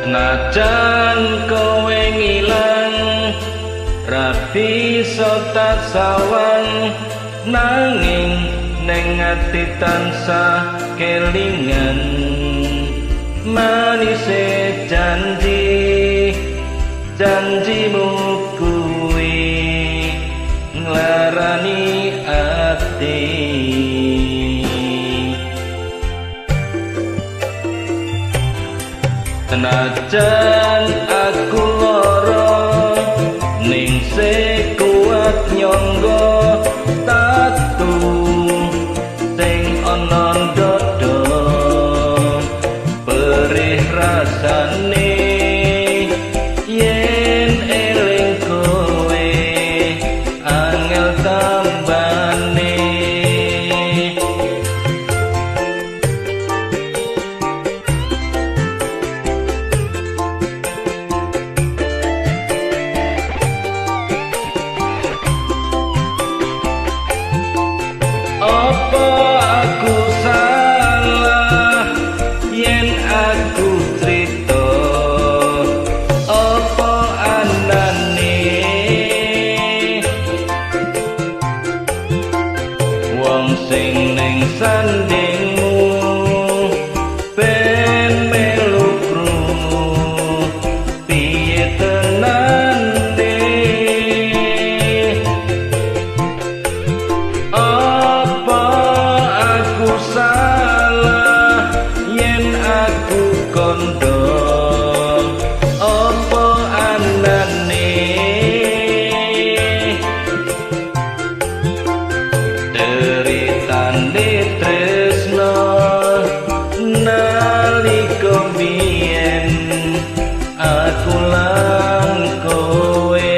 Senajan kowe ngilang ra bisa tak sawang, nanging ning ati tansah kelingan manise janji janjimu kuwi nglarani ati. Senajan aku lara ning sing kuat nyangga tatu sing ana dada perih rasane yen eling kowe angel tambane. Apa aku salah yen aku crita, apa anane wong sing ning sandingmu ben melu krungu piye tenane. Apa aku salah yen aku kondo, apa anane deritane tresno nalika biyen aku lan kowe.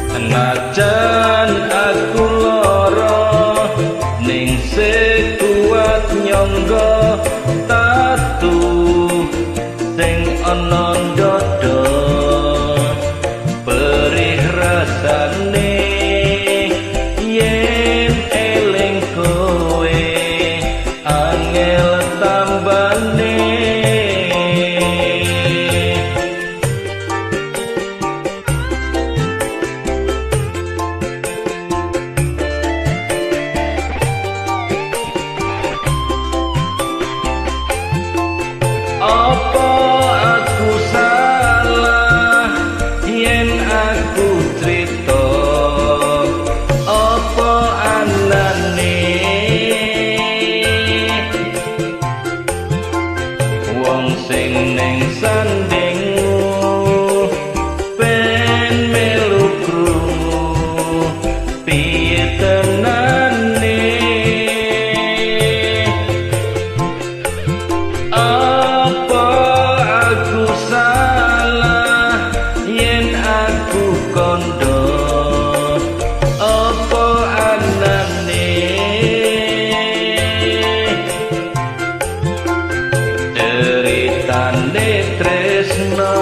Senajan aku lara ning sing kuat nyangga tatu sing ana dada perih rasane yen eling kowe angel tambane. Apa aku salah yen aku crita, apa anane wong sing ning sandingmu ben melu krungu piye tenane. Apa aku salah yen aku kondo, apa anane ceritane tresno